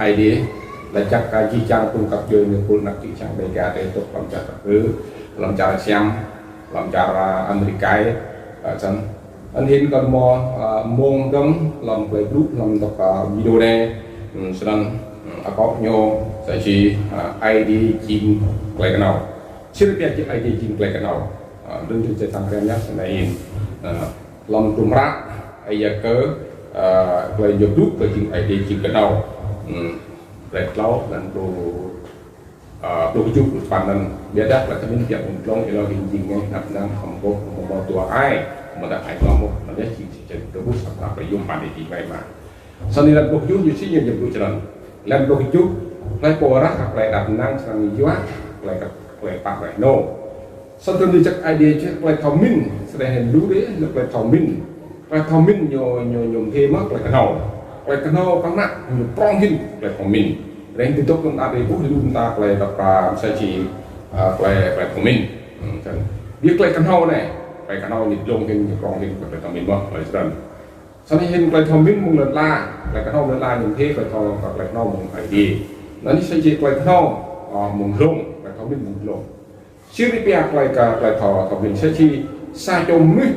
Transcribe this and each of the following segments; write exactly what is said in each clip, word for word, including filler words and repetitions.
Aê Diê, lač jăk kơ jih jang phung găp djuê ñu pul anak čư̆ čhiăng Dega drei dôk hlăm čar Kăp Ư, hlăm čar Siam, hlăm čar, a, Amêrik, a, snăn. Anăn hĭn kâo mâo, a, mông dơ̆ng hlăm klei blŭ, hlăm dôk, a, video anei, hmm, snăn, hmm, akŏ ñu, sa čô, a, Aê Diê jing klei knhâo. Sĭt pia jing Aê Diê jing klei knhâo. A, đơ̆ng čih sang krem ya, snăn hĭn. A, hlăm tum rak, ai ya kơ, a, klei ñu blŭ kơ jing Aê Diê jing knhâo. Hmm. Klei tlâo, anăn tu, a, tu kjuh, tu păn anăn. Ƀiădah klei tơmin biă mơ̆ng tlông, êlâo hĭn jing ngeh, năp năng, hăm bôk, hăm mâo dua ai, mâo dah ai tlâo mâo, anăn ya jing si jen, tu bus, sa klei yuôm păn di mai ma. Snăn lăn boh kjuh, ñu si ñu jing blŭ črăn. Lăn boh kjuh, klei pô rah, klei đăp năng, snăn yua, klei kăp, klei pap, klei nô. Snăn tơdah jăk Aê Diê čih klei thâo mĭn, snăn hĭn lu dih, lu klei thâo mĭn. Klei thâo mĭn ñu, ñu, ñu mdê mơh klei knhâo. Klei knhâo kơ anak, ñu prŏng hĭn klei thâo mĭn. Reh ti dôk kơ mta drei ƀuh, lu mta klei dôk, a, msĕ si, a, klei, klei thâo mĭn. Hmm, snăn. Bi klei knhâo anei, klei knhâo ñu dlông hĭn, ñu prŏng hĭn, klei thâo mĭn mơh, klei snăn. Snăn hĭn klei thâo mĭn mơ̆ng lăn ala, klei knhâo lăn ala ñu mdê, klei thâo, klei knhâo mơ̆ng Aê Diê. Anăn si jing klei knhâo, a, mơ̆ng dlông, klei thâo mĭn mơ̆ng dlông. Sĭt pia klei kơ, klei thâo, thâo mĭn sa čô, sa čô mnuih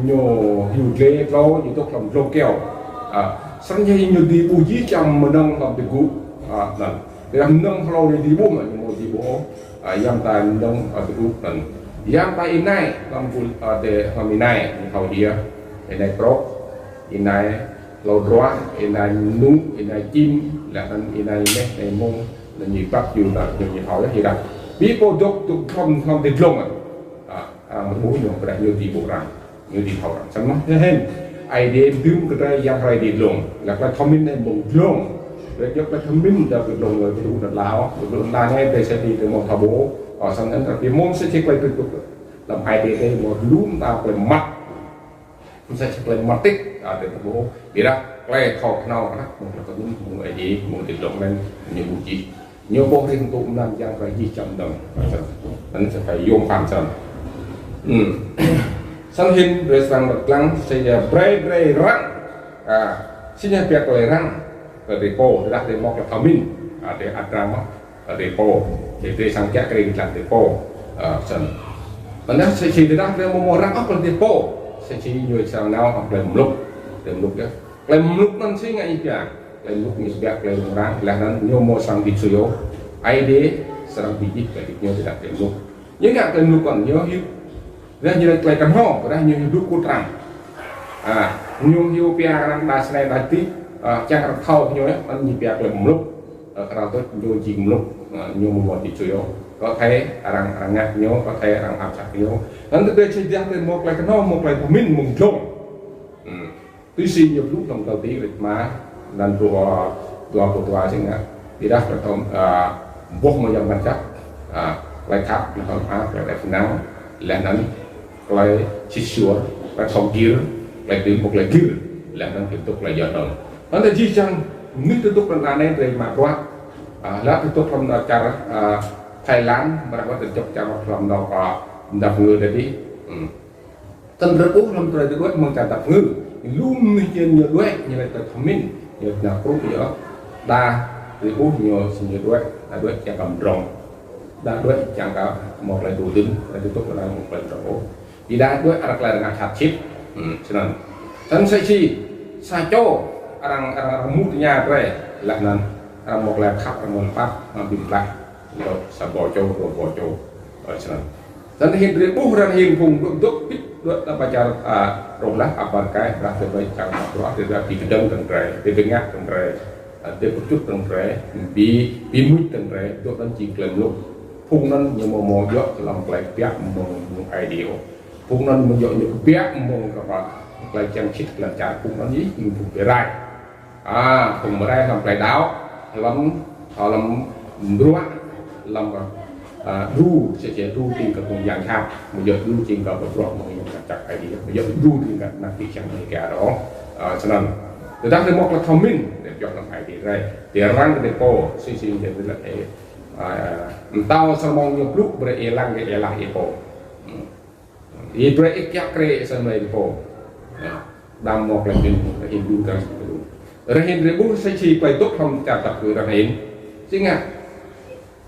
ñu hiu dlê tlâo ñu dôk hlăm dlông kyâo. A, snăn ñu dưi ƀuh jih jang mnơ̆ng hlăm ti gŭ. A, anăn. Ƀiădah mnơ̆ng hlâo ñu dưi ƀuh mơh, ñu amâo dưi ƀuh ôh. A, ya mta mnơ̆ng, a, ti gŭ anăn. Ya mta ênai, hlăm gŭ, a, ti, hlăm ênai, ñu thâo hia. Ênai prŏk, ênai hlâo druă, ênai mnŭ, ênai čĭm, leh anăn ênai meh, ênai mông, anăn ñu ƀăk ñu, anăn ñu, ñu thâo yơh, êdah. Bi pô dôk, dôk hlăm, hlăm ti dlông anăn. A, arăng ƀuh ñu, ƀiădah ñu dưi ƀuh arăng, ñu dưi thâo arăng. Snăn mơh, hĕ hĕ. Aê Diê dưm kơ drei yang hrui ti dlông. Leh klei thâo mĭn anei mơ̆ng dlông. Drei djŏ klei thâo mĭn, djŏ klei dlông, klei blŭ lăn ala, klei blŭ lăn ala anei, drei sa čô drei amâo thâo ƀuh. Ơ, snăn anăn, drei mâo msĕ si klei blŭ, hlăm Aê Diê drei mâo lu mta klei mmăt. Msĕ si klei mmăt tĭt, a, drei thâo ƀuh. Ƀiădah klei thâo knhâo kơ anak, mơ̆ng klei thâo mĭn, mơ̆ng Aê Diê, mơ̆ng ti dlông anăn, ñu ƀuh jih. Ñu ƀuh hĭn tŭ mnăn yang klei jih jang mnơ̆ng. Anăn si klei yuôm păn snăn. Hmm. Snăn hĭn drei srăng lŏ dlăng, si ya brei drei răng. A, si ñu pia klei răng. Kơ drei pô, tơdah drei mâo klei thâo mĭn. A, drei ăt răng mơh. Kơ drei pô. Drei, drei srăng kiă kriê kơ dlăng drei pô. A, snăn. Anăn si, si tơdah drei amâo mâo răng ôh kơ drei pô. Si, si ñu srăng nao hŏng klei mluk. Klei mluk yơh. Klei mluk anăn si ngă ih pia. Klei mluk ñu biă klei rŭng răng, leh anăn ñu amâo srăng bi sui ôh. Aê Diê srăng bi jih klei hdĭp ñu tơdah klei mluk. Ñu ngă klei mluk anăn, ñu hiu. Leh ñu lač klei knhâo, leh ñu hiu dôk kŭt arăng. A, ñu hiu pia arăng đa snei đa dih, a, čiăng arăng thâo ñu, anăn ñu pia klei mluk. A, arăng tŭ ñu jing mluk, a, ñu amâo bi sui ôh. Có thể arăng, arăng ngă ñu, có thể arăng ăt čăk ñu. Anăn tơdah si dah drei mâo klei knhâo, mâo klei thâo mĭn, mơ̆ng dlông. Hmm. Tui si ñu blŭ hlăm Galati kdrêč êma, anăn dua, dua pluh dua si ngă. Ƀiădah klei thâo, a, boh mơ̆ng Yang Mngăt Jăk, a, klei khăp, klei thâo mơak, klei êđăp ênang, leh anăn klei sĭt suôr, klei thâo gĭr, klei dưi mâo klei gĭr, leh anăn klei dôk klei yơh dơ̆ng. Anăn jih jang mnuih ti dôk lăn ala anei drei mă bruă, a, leh ti dôk hlăm čar, a, Thái Lan, mă bruă ti dôk čar hlăm dôk, a, dap ngơ tadi. Hmm. Snăn drei ƀuh hlăm drei ti đuĕ mơ̆ng čar dap ngơ. Lu mnuih čiăng ñu đuĕ, ñu lač klei thâo mĭn, ñu nao krŭ ñu. Đa drei ƀuh ñu si ñu đuĕ, đa đuĕ čiăng kơ mdrŏng. Đa đuĕ čiăng kơ mâo klei tŭ dưn, klei tŭ tŭk, đa mâo klei mdrŏng ôh. Ƀiădah đuĕ arăng klei arăng ngă jhat sĭt. Hmm, snăn. Snăn si si, sa čô, arăng, arăng, arăng mŭt ñu drei, leh anăn, arăng mâo klei khăp, arăng mâo klei pap, arăng bi mtlaih. Lŏ sa boh čô, dua boh čô. Ơ, snăn. Snăn hĭn drei ƀuh arăng hĭn phung dôk, dôk pĭt, dôk đa ba čar, a, rŏh lah, apar kai, brah drei ƀai čang mă bruă, drei bi kdơ̆ng dơ̆ng drei, drei bi ngă dơ̆ng drei, a, drei bi kčŭt dơ̆ng drei, bi, bi mŭt dơ̆ng drei, dôk anăn jing klei mluk. Phung anăn ñu amâo mâo djŏ hlăm klei kbiă mơ̆ng, mơ̆ng Aê Diê ôh. Phung anăn amâo djŏ ñu kbiă mơ̆ng kơ ba, klei čiăng sĭt lăn čar phung anăn jing phung bi rai. A, phung bi rai hlăm klei đăo, hlăm, hlăm bruă, hlăm, a, đru, si si đru tĭng kơ phung yang jhat, amâo djŏ đru tĭng kơ bruă mơ̆ng Yang Mngăt Jăk Aê Diê, amâo djŏ đru tĭng kơ anak čư̆ čhiăng drei kơ arăng. A, snăn. Tơdah drei mâo klei thâo mĭn, drei djŏ hlăm Aê Diê drei. Drei răng kơ drei pô, si si drei lač, ê, a, mtao Salômôn ñu blŭ brei ih lăng kơ ih lăng ih pô. Hmm. Ih brei ih kiă kriê asei mlei ih pô. Ya. Đăm mâo klei mĭn, klei Hindu, klei Hindu. Rơhĭn rơbuh sa čô klei dôk hlăm čar dap kơ rơhĭn. Čiăng ngă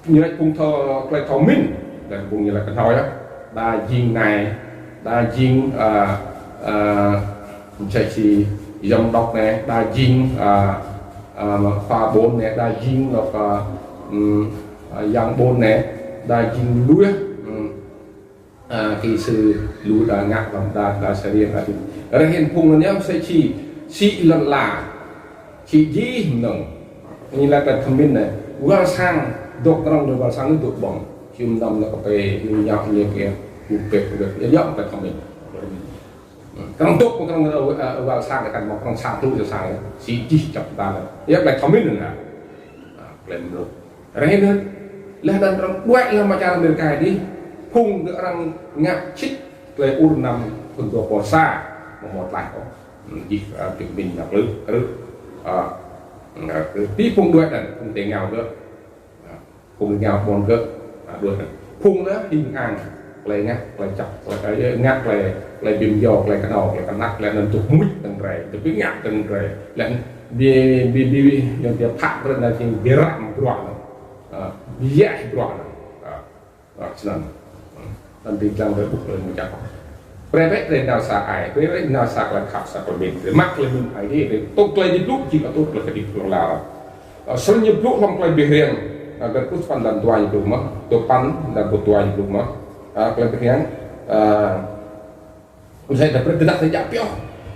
ñu lač phung thâo, klei thâo mĭn, leh phung ñu lač knhâo yơh. Đa jing nai, đa jing, a, a, sa čô giám đốc nai, đa jing, a, a, khua ƀuôn nai, đa jing lŏ, a, ưm, a, yang ƀuôn nai, đa jing luih, ưm, a, kỹ sư lu đa ngă hlăm đa, đa sa riêng đa jing. Rơhĭn phung anăn yơh sa čô, si lăn la. Čĭ jih mnơ̆ng. Ñu lač klei thâo mĭn nai. Wăl sang, dôk krŏng dôk wăl sang dôk ƀơ̆ng. Čĭ mnăm nao kơ pê, ñu ñăp ñu kơ, ñu pê, ñu ñăp klei thâo mĭn. Krŏng dôk, krŏng, ơ, wăl sang, kăn mâo krŏng sang tŭ sang. Čĭ jih čăp ta nai. Yơh klei thâo mĭn nai. A, klei mluk. Rơhĭn, leh anăn arăng đuĕ leh mơ̆ng čar Amêrika dih. Phung arăng ngă čĭt klei ur năm phŭn dua pô sa. Mâo mâo tlaih kơ. Hm, jih, a, bi kmĭn nao klưh, krưh. A, a, krưh. Ti phung đuĕ anăn, phung ti ngao gơ̆. A, phung ngao ƀuôn gơ̆, a, đuĕ anăn. Phung anăn hing ang, klei ngă, klei čăp, klei, a, ngă, klei, klei bi mjâo, klei knhâo, klei knăk, klei anăn tuh muč tơ̆ng drei, tuh bi ngă tơ̆ng drei. Leh anăn bi, bi, bi, bi, yang dia phak drei anăn jing bi răm bruă anăn. A, bi yah bruă anăn. A. Ơ, snăn. Anăn ti dlăng drei ƀuh klei mčah. Brei bĕ drei nao sa ai, brei bĕ nao sa klei khăp sa klei mĭn. Drei mă klei mĭn Aê Diê, drei tŭ klei Aê Diê blŭ, jing atŭt klei Aê Diê blŭ lar. Ơ, snăn ñu blŭ hlăm klei Bi Hriêng, ơ, kdrêč pluh sa păn lăn dua ñu blŭ mơh, dua păn lăn dua ñu blŭ mơh. Ơ, klei Bi Hriêng, ơ, Msĕ si tơdah drei djă pioh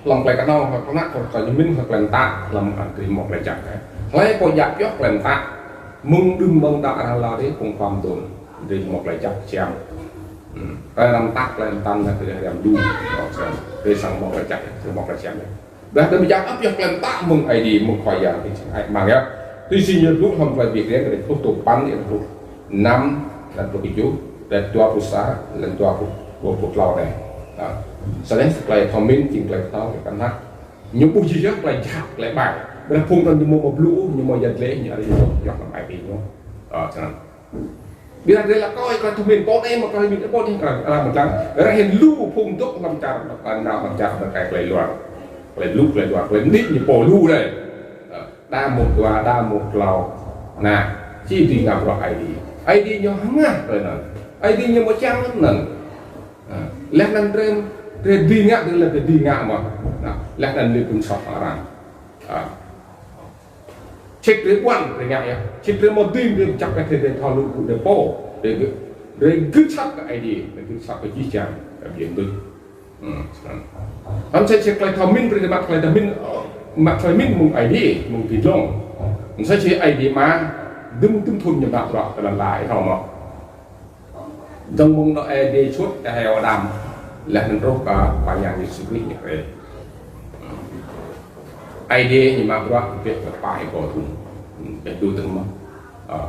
hlăm klei knhâo, klei knăk, klei ñu mĭn, klei mtă, hlăm drei mâo klei jăk. Hlei pô djă pioh klei mtă, mơ̆ng đưm mơ̆ng đă arăng lŏ dih, phung khua mduôn, drei mâo klei jăk siam. Hmm. Klei arăng mtă, klei mtăn, drei hriăm đu. Drei srăng mâo klei jăk, drei mâo klei siam. Dah drei djă pioh klei mtă mơ̆ng Aê Diê, mơ̆ng Khua Yang, drei srăng ai mang yơh. Tui si ñu blŭ hlăm klei Bi Hriêng, kdrêč pluh dua păn, kdrêč pluh năm, leh pluh kjuh, leh dua pluh sa, leh dua pluh, dua pluh tlâo anei. Ha. Snăn klei thâo mĭn, jing klei thâo, klei knhăk. Ñu ƀuh jih yơh klei jhat, klei ƀai. Ƀiădah phung anăn ñu amâo mâo blŭ, ñu amâo yăl dliê, ñu arăng yơh hlăm ai tiê ñu. Ha, snăn. Ƀiădah drei lač kơ klei thâo mĭn, pô anei mâo klei mĭn, pô anei arăng, arăng mčang. Rơhĭn lu phung dôk hlăm čar, hlăm čar, hlăm čar klei luar. Klei blŭ, klei luar, klei mnĭt ñu pô lu dih. Ha. Đa mŭt dua, đa mŭt tlâo. Nă, si dưi ngă bruă Aê Diê. Aê Diê ñu hngah kơ anăn. Aê Diê ñu mčang anăn. Ha. Leh anăn drei, drei dưi ngă, drei leh drei dưi ngă mơh. Nă, leh anăn leh pơmsoh arăng. Ha. Čĭt drei ƀuăn drei ngă yơh. Čĭt drei mâo dưi drei čăp kơ drei thâo lu drei pô. Drei gưt, drei gưt asăp kơ Aê Diê, drei gưt asăp kơ jih jang, kơ biên dŭ. Hmm, snăn. Anăn msĕ si klei thâo mĭn, brei drei mă klei thâo mĭn, ơ, mă klei mĭn mơ̆ng Aê Diê, mơ̆ng ti dlông. Msĕ si Aê Diê Ama, dŭm, dŭm thŭn ñu mă bruă kơ lăn ala ih thâo mơh. Dơ̆ng mơ̆ng Nôê dê suôt kơ heo Ađam, leh anăn truh kơ Khua Yang Yêsu Krist ñu hriê. Aê Diê ñu mă bruă kơ pă êbâo thŭn. Ƀiădah dŭm thŭn mơh. Ơ.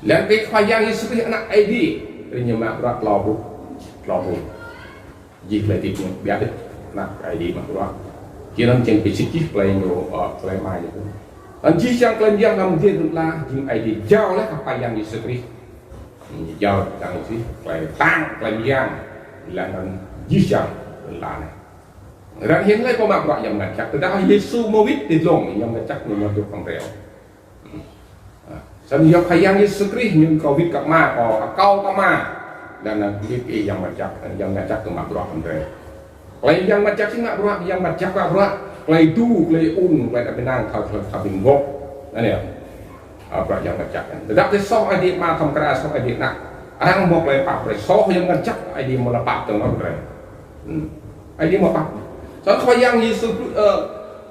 Leh anăn kơ Khua Yang Yêsu Krist anak Aê Diê, ñu mă bruă tlâo pluh, tlâo pluh. Jih klei hdĭp ñu ƀiă dih, anak Aê Diê mă bruă. Čiăng anăn čiăng bi sĭt jih klei ñu, ơ, klei Ama ñu. Anăn jih jang klei myang hlăm adiê lăn ala, jing Aê Diê jao leh kơ Khua Yang Yêsu Krist. Jao kơ Yang Yêsu Krist, klei ktang, klei myang, leh anăn jih jang lăn ala anei. Arăng hĭn hlei pô mă bruă Yang Mngăt Jăk, tơdah Yêsu amâo wĭt ti dlông, Yang Mngăt Jăk ñu amâo dôk hlăm drei ôh. Snăn yơh Khua Yang Yêsu Krist ñu kâo wĭt kơ Ama, kâo akâo kơ Ama. Leh anăn wĭt kơ Yang Mngăt Jăk, Yang Mngăt Jăk kơ mă bruă hlăm drei. Klei Yang Mngăt Jăk si mă bruă, Yang Mngăt Jăk mă bruă. Klei êdu, klei ung, klei êđăp ênang, thâo, thâo, thâo bi mguôp. Anei yơh. Ơ, bruă Yang Mngăt Jăk. Tơdah drei soh Aê Diê Ama, thâo mkra soh Aê Diê Anak. Arăng mâo klei pap, drei soh Yang Mngăt Jăk, Aê Diê amâo lŏ pap tơl ôh drei. Hmm. Aê Diê amâo pap. Snăn Khua Yang Yêsu blŭ, ơ,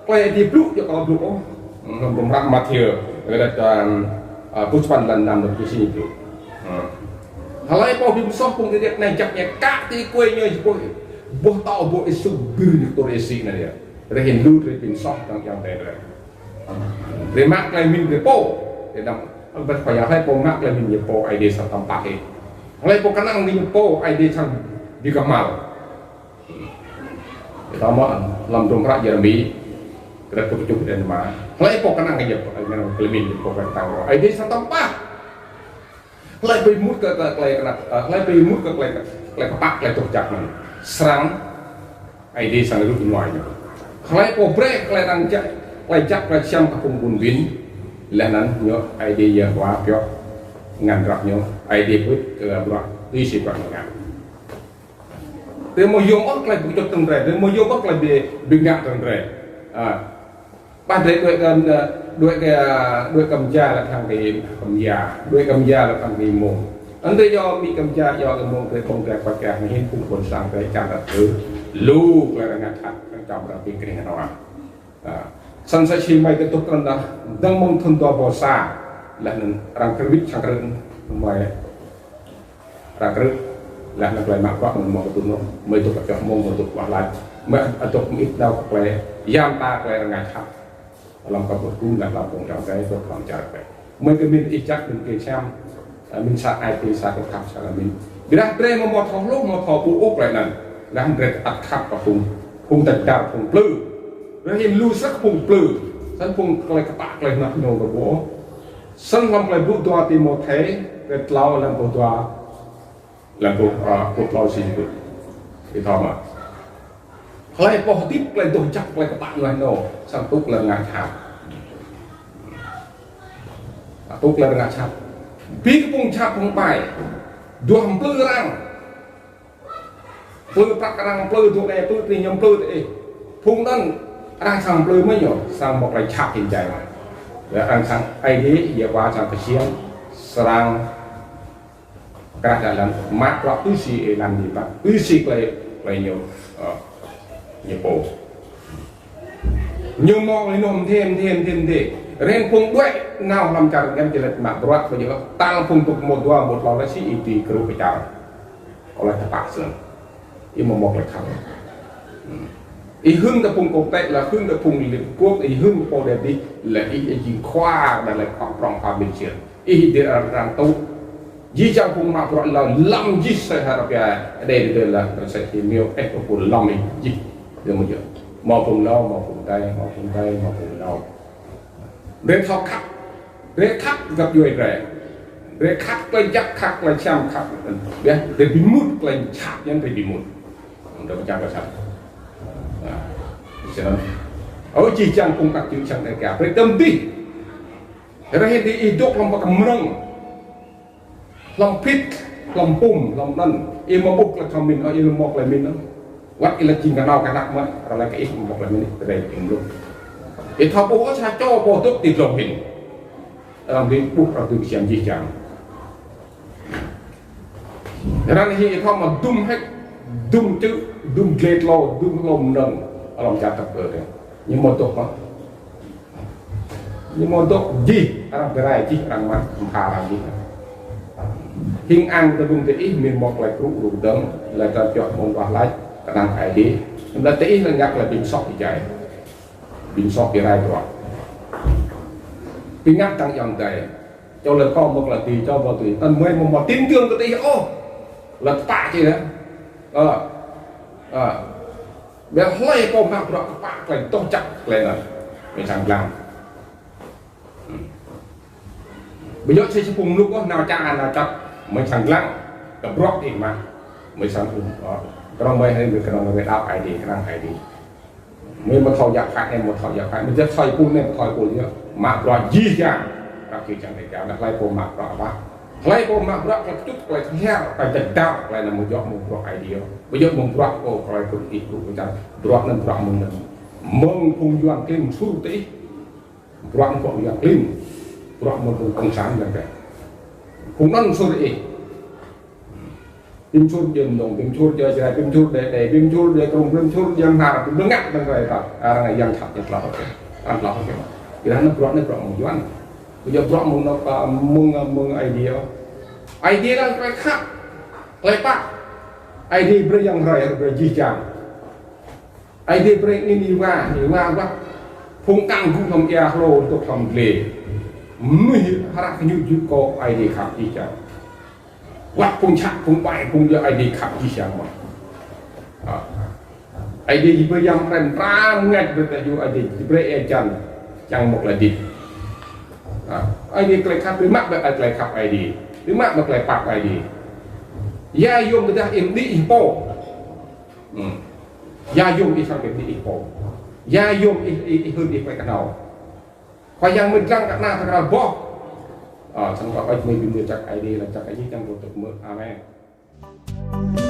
klei Aê Diê blŭ, djŏ kâo blŭ ôh. Hmm, hlăm hră Mathiơ, kdrêč, ơ, ơ, pluh sa păn lăn năm, pluh sa păn blŭ. Hmm. Hlei pô bi msoh phung dĭt anei jăk ñu kă ti kuê ñu, boh, boh tâo, boh êsŭ, bir ñu ktur êsĭ anăn yơh. Rơhĭn lu drei bi msoh hlăm yang drei. Drei mă klei mĭn drei pô. Drei đăm, ƀiădah Khua Yang hlei pô mă klei mĭn ñu pô, Aê Diê srăng tăm pah hĕ. Hlei pô knang kơ ñu pô, Aê Diê srăng bi kmhal. Ƀiădah mơh, hlăm hdruôm hră Yêrêmi, kdrêč pluh kjuh, kdrêč êma. Hlei pô knang kơ ñu, knang klei mĭn ñu pô, knang, Aê Diê srăng tăm pah. Hlei pô êmut kơ, kơ klei knap, ơ, hlei pô êmut kơ klei, klei kpă, klei doh jăk anăn. Srăng, Aê Diê srăng rŭ ênuah ñu. Hlei pô brei klei arăng jăk, Klei jăk klei čhiăm kơ phung ƀun ƀin, leh anăn ñu Aê Diê Yêhôwa pioh ngăn drăp ñu, Aê Diê pŭt kơ bruă tui si bruă ñu ngă. Drei amâo yuôm ôh klei bi kčŭt tơ̆ng drei, drei amâo yuôm ôh klei bi, bi ngă tơ̆ng drei. A, ƀiădah drei đuĕ kơ, đuĕ kơ, đuĕ kơ mja leh hăng kơ kmja, đuĕ kơ mja leh hăng kơ êmông. Anăn drei yua mĭn kơ mja, yua kơ êmông, drei ƀơ̆ng drei kơ kah, anei hĭn phung ƀuôn sang drei čiăng ăt tŭ lu klei arăng ngă jhat, arăng čăm arăng bi kring hnua. A, snăn sa čô hmei kơ dôk trăn dah, dơ̆ng mơ̆ng thŭn dua êbâo sa, leh anăn arăng krư̆ wĭt sang krư̆, hmei arăng krư̆, leh anăn klei mă bruă mơ̆ng mâo kơ tŭ nô, hmei dôk kčoh mơ̆ng, hmei dôk wah lač, hmei ăt dôk mơĭt nao kơ klei, ya mta klei arăng ngă jhat. Hlăm kơ ƀuh gŭm leh hlăm phung čar drei, dôk hlăm čar drei. Hmei kơ mĭn ih jăk mĭn kơ čhiăm, a, mĭn sa ai tiê sa kơ khăp sa mĭn. Ƀiădah drei amâo mâo thâo hluh, amâo thâo ƀuh ôh klei anăn. Leh anăn drei ăt khăp kơ phung, phung tăt dar phung plư. Drei hĭn lu snăk phung plư. Snăn phung klei kpă klei hnăp ñu kơ ƀuh. Snăn hlăm klei blŭ dua Timôthê, kơ tlâo leh anăn kơ dua, leh anăn kơ, a, kơ tlâo si kơ. Ih thâo mơh. Hlei pô hdĭp klei doh jăk klei kpă leh anăn, snăn tŭ klei ngă jhat. Tŭ klei ngă jhat. Bi kơ phung jhat phung ƀai. Duah mplư arăng. Mplư prăk arăng, mplư dôk anei, mplư ti ñu, mplư ti ih. Phung anăn arăng srăng mplư mơh ñu, srăng mâo klei jhat hĭn jai mơh. Leh arăng srăng Aê Diê, Yêhôwa srăng kčĭng, srăng krah dah lăn, mă bruă tui si êlan ñu pă, tui si klei, klei ñu, ơ, ñu pô. Ñu mâo klei ênuah mdê, mdê, mdê, mdê. Ren phung đuĕ nao hlăm čar ngăn čê lĕ mă bruă, ƀiădah tal phung dôk mâo dua, mâo tlâo leh si ih dưi krư̆ kơ čar. Kâo lač tơpă snăn. Ih amâo mâo klei khăp. Hmm. Ih hưn kơ phung quốc tế, leh hưn kơ phung Liên Hợp Quốc, ih hưn kơ pô đei dih, leh ih, ih jing khua, dah leh khua prŏng khua mĭn čiăng. Ih dê arăng tŭ. Jih jang phung mă bruă lăn lăm jih sa hră pia đei dê leh sa čô hmiêo eh kơ phung lăm ih jih. Dê mâo jơ̆. Mâo phung nao, mâo phung đei, mâo phung đei, mâo phung nao. Drei thâo khăp. Drei khăp găp djuê drei. Drei khăp klei jăk, khăp klei čhiăm, khăp. Ƀiădah drei bi mŭt klei jhat, anăn drei bi mŭt. Drei bi čang klei jhat. Nah, snăn. Ơ, jih jang phung anak čư̆ čhiăng drei kiă. Drei tăm dih. Hrei hĭn dih ih dôk hlăm pă kmrơ̆ng. Hlăm phĭt, hlăm pum, hlăm anăn. Ih amâo ƀuh klei thâo mĭn, ơ, ih amâo mâo klei mĭn, ơ. Wăt ih lač jing knhâo knhăk mơh, arăng lač kơ ih amâo mâo klei mĭn, ih drei ih mluk. Ih thâo ƀuh, ơ, sa čô pô dôk ti dlông hĭn. Arăng dưi ƀuh, arăng dưi ksiêm jih jang. Arăng hĭn ih thâo mă dŭm hĕ, dŭm čư̆, dŭm dlê tlâo, dŭm hlô mnơ̆ng, hlăm čar tăp kơ drei. Ñu amâo dôk mơh. Ñu amâo dôk jih, arăng bi rai jih, arăng mă, mbha arăng jih. Hing ang tơlŭng ti ih, mĭn mâo klei krŭ rŭ dơ̆ng, leh anăn pioh mơ̆ng wah lač, knang Aê Diê. Leh ti ih leh ngă klei bi msoh êjai. Bi msoh bi rai bruă. Bi ngă tăng yŏng dai. Čô leh kâo mâo klei ti, čô mâo ti. Anăn hmei amâo mâo tin tưởng kơ ti ih ôh. Leh tpă či leh. Ơ. Ơ. Ƀiădah hlei pô mă bruă kpă klei doh jăk klei anăn. Hmei srăng dlăng. Ƀiădah si si phung mluk ôh, nao ča, nao čăt, hmei srăng dlăng. Kơ bruă ih mă. Hmei srăng, ơ, knŏng hmei hriê, knŏng hmei đăo Aê Diê, knang Aê Diê. Hmei amâo thâo jăk hăt, hmei amâo thâo jăk hăt. Hmei jăk soi pô anei, amâo thâo pô anei. Mă bruă jih jang. Kăp jih jang drei kiă, dah hlei pô mă bruă kpă. Hlei pô mă bruă klei kčŭt, klei kher, klei jăk dăp, klei anăn amâo djŏ mơ̆ng bruă Aê Diê. Amâo djŏ mơ̆ng bruă kâo, klei kơ ih, kơ kâo čar. Bruă anăn bruă mơ̆ng anăn. Mơ̆ng phung Yuăn klin msur ti ih. Bruă anăn bruă Yuăn klin. Bruă mơ̆ng phung cộng sản anăn kơ. Phung anăn msur ih. Bi msur jing mnơ̆ng, bi msur jing Jrai, bi msur jing Êđê, bi msur jing Krông, bi msur jing Mnar, bi mngăt mơ̆ng drei ta. Arăng yang jhat ñu tlao kơ. Arăng tlao kơ. Ih anăn bruă anei bruă mơ̆ng Yuăn. Ƀiădah bruă mơ̆ng anôk, mơ̆ng, mơ̆ng Aê Diê. Aê Diê leh klei khăp. Klei pă. Aê Diê brei yang hrei, brei jih jang. Aê Diê brei angĭn êwa, êwa wăt. Phung kăng gŭ hlăm êa hlô dôk hlăm dliê. Mnuih hră kơ ñu jŭ kơ Aê Diê khăp jih jang. Wăt phung jhat, phung ƀai, phung djŏ Aê Diê khăp jih jang mơh. Ơ. Aê Diê brei yang hrei mtrang mngač brei ta jŭ Aê Diê brei êa jăn čiăng mâo klei hdĭp. Ơ. Aê Diê klei khăp, bi mă brei klei khăp Aê Diê. Bi mă brei klei pap Aê Diê. Ya yuôm tơdah ih mđĭ ih pô. Hmm. Ya yuôm ih srăng bi mđĭ ih pô. Ya yuôm ih, ih, ih hưn ih klei knhâo. Khua Yang mĭt dlăng kơ ana tơkral boh. Ơ, snăn kâo ƀuh mĭt bi mơak jăk Aê Diê, lač jăk Aê Diê čiăng kâo tŭ mơak. Amen.